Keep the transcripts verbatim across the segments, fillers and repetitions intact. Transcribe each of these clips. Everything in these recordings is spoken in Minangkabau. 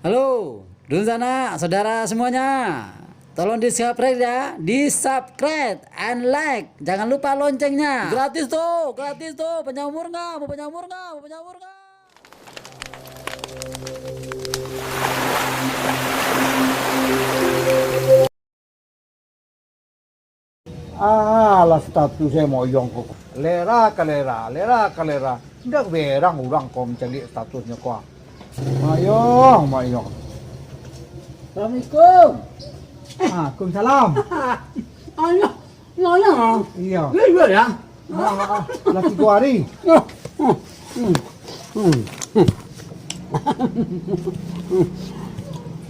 Halo, dunsanak, saudara semuanya. Tolong di-subscribe ya, di-subscribe and like. Jangan lupa loncengnya. Gratis tu, gratis tu, panjang umur nggak? Mau panjang umur nggak? Mau panjang umur nggak? Alah, status e moyong ko. Lera ka lera, lera ka lera. Indak berang urang ko mancaliak statusnyo ko. Moyong, moyong. Assalamualaikum. Waalaikumsalam. Alah, alah. Iyo. Iyo, iyo, ya. Ah, ah, ah. Lah tigo hari.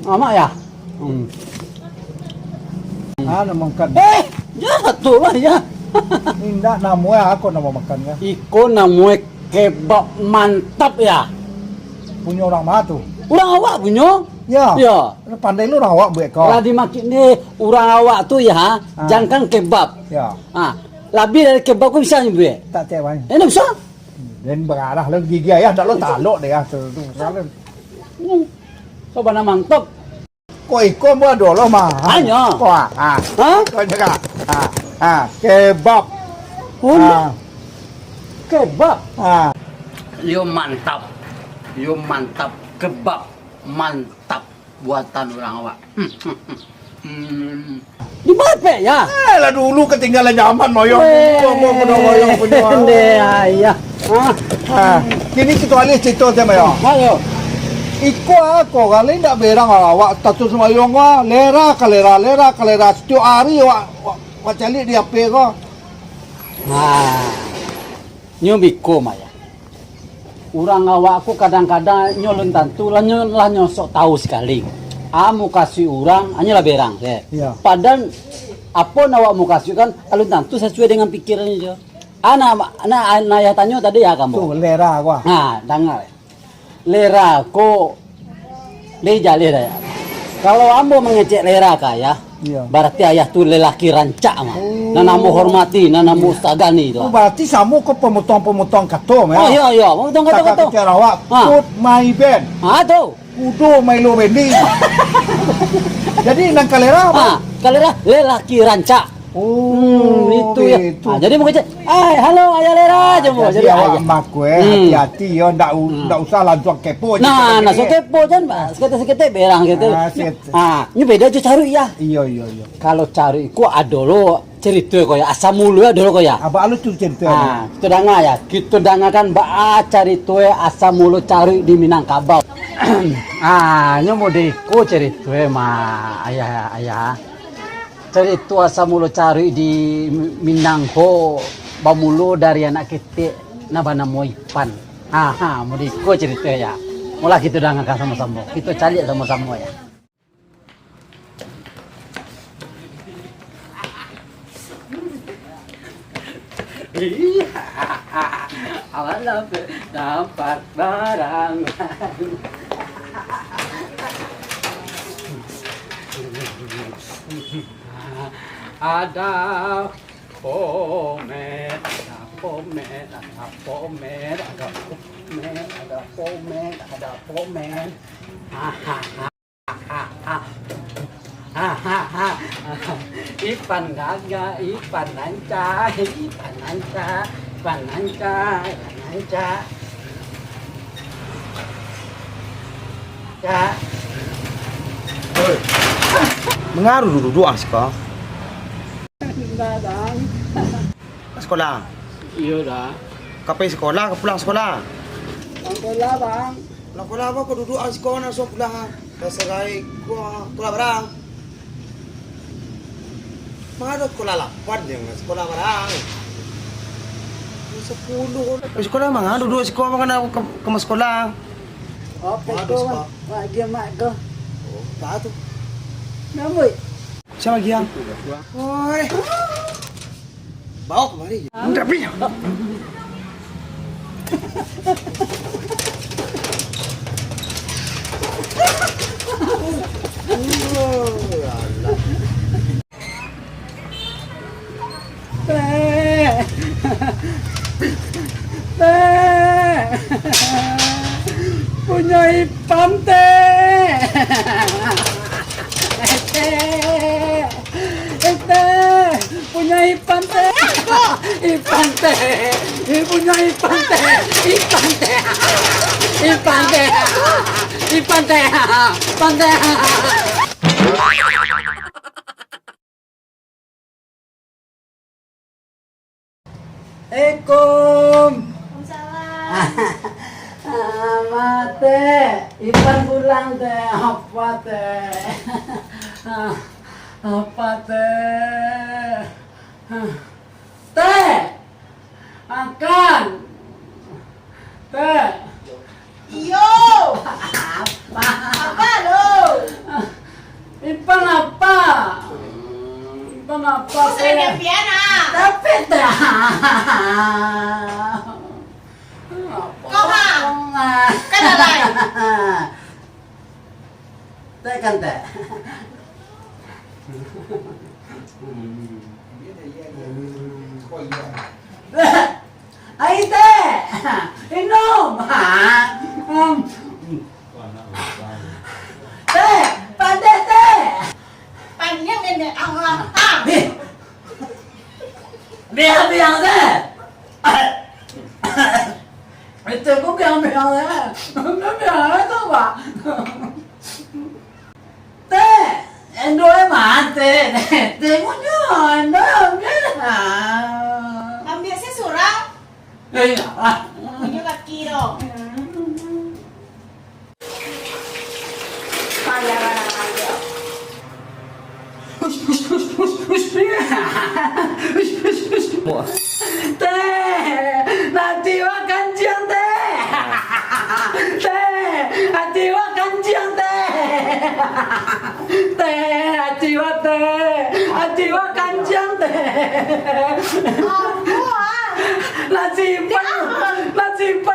Amak ya? Hmm. Ah, nak makan. Eh, ya, betul lah ya. Indak, namo e ako namo makan ya. Iko namo e kebab mantap ya. Punyo urang ma tu? Urang awak punyo. Ya. Ya. Pandai lu urang awak buek ko. Lah dimakin ni urang awak tu ya, ah, jankan kebab. Ya. Ah, labiah dari kebab ko bisa nyo buek. Tak cek wani. Ini bisa. Den bararah lo gigi ayah, ndak lo talok deh, ah, tu, tu, salah. Hmm. Coba nak mantap. Ko iko buah dolo mah. Anyo. Ko, ah, ah. Ha? Ko jaga. Ah, ah, kebab. Pun. Ah. Kebab. Ah. Yo mantap. Yo mantap. Kebab mantap. Buatan urang awak. Hmm. Di bapek ya? Eh, lah dulu ketinggalan zaman moyong. Weh, dulu, ambo pernah moyong punyo. Ndeh, ayah. Ah. Ah, kini kito alih cerita se, Mayo. Ayo. Iko ako kali ndak berang awak status moyong wa. Lera ka lera, lera ka lera. Setiap hari wak, wak, wak caliak di H P ko. Nah, nyo biko, Maya. Urang awak ko kadang-kadang nyo lun tantu lah nyo, lah nyo sok tahu sakali. A mukasuik urang, anyo lah berang, ye. Iya. Padahal apo nan awak mukasuik kan, alun tantu sasuai dengan pikirannyo jo. Ana, ana, ana ayah tanyo tadi ya ka ambo. Tu, lera ko, ah. Ha, danga. Lera ko lai jaleh dek ayah. Kalau ambo mangecek lera ka ayah, iya, bararti ayah tu lelaki rancak mah. Oh. Nan ambo hormati, nan ambo, iya, sagani tu. Oh, bararti samo ko pamotong-pamotong kato mah, oh, ya? Iya, iya, pamotong kato-kato. Kata kecek awak, ha, put my band. Ha, tu. Kudo Milo Bendi. Jadi, nan ka lera apo? Ha, ka lera lelaki rancak. Oh, hmm, itu ya. Begitu. Ha, jadi mangecek, "Ai, halo, Ayah Lera," ah, je, jadi ayah awak mah ko, eh, hmm, hati-hati yo, ndak u-, hmm, ndak usah langsung kepo je. Nah, langsung kepo jan, saketek-saketek berang gitu. Ah, siap. Ha, nyo beda jo caruik ya. Iyo, iyo, iyo. Kalau caruik ko ado lo cerito ko ya, asal mulo ado lo ko ya. Abah lu tu cerito. Ha, kito danga ya. Kito dangakan baa carito asal mulo caruik di Minangkabau. Ah, nyo model iko carito mah, ayah, ayah. Carito asal mulo caruik di Minang ko bamulo dari anak ketek nan banamo Ipan. Ha, ha, model iko carito ya. Molah kito dangakan samo-samo. Kito caliak samo-samo ya. Iya, awak lah dapat barang. Ada pomet, ada pomet, ada pomet, ada pomet, ada pomet, ada pomet. Hahaha. Ipan gagah, Ipan rancak, Ipan rancak, Ipan rancak, Ipan rancak. Cak. Oi. Mangaruh duduak-duduak ah siko. Indak, Bang. Sekolah? Iyo, Da. Ka pai sekolah, ka pulang sekolah? Pulang sekolah, Bang. Pulang sekolah apo, ko duduak ah siko, nak suruah pulang ah. Dasar gaek ko, sekolah barang. Manga ado sekolah lapan, jan sekolah barang. Sekolah sepuluh. Pai sekolah manga duduak siko, manga ka, ka sekolah. Oh, pai sekolah, Bang. Mak dia, mak ko. Oh, tak tu. Namo? Sia lai, Ang? Oi. Bawa kamari. Indak, Pi. Punyo Ipan, Teh. Teh, eh, teh, punyo Ipan teh. Ipan teh, eh, punyo Ipan teh. Ipan teh, Ipan teh, Ipan teh, Ipan teh. Assalamualaikum. Waalaikumsalam. Ah, mah, teh. Ipan pulang, teh. Apa, teh? Ah, apa, teh? Ah, teh. Makan. Teh. Iyo. Apa? Apa lo? Ipan apa? Ipan apa, teh? Tapi, teh. Kau, ha? Kan lalai. Teh kan, teh? Ai, teh! Inum! Teh! Padeh, teh! Panjang nenek Allah. Bih! Biang-biang, teh! Itu ku biang-biang, teh! Biang-biang, teh, Pak! Teh, endo e mati, teh. Teh, munyo, endo e ambiak. Ambiak se surang. Eh, iyolah. Munyo kaki tu. Payah lah nak ambiak. Teh, ati wak kanciang, teh. Teh, ati wak kanciang, teh. Teh, ati wak, teh. Ati wak kanciang, teh. Ampun, ah. Lah simpan, lah simpan.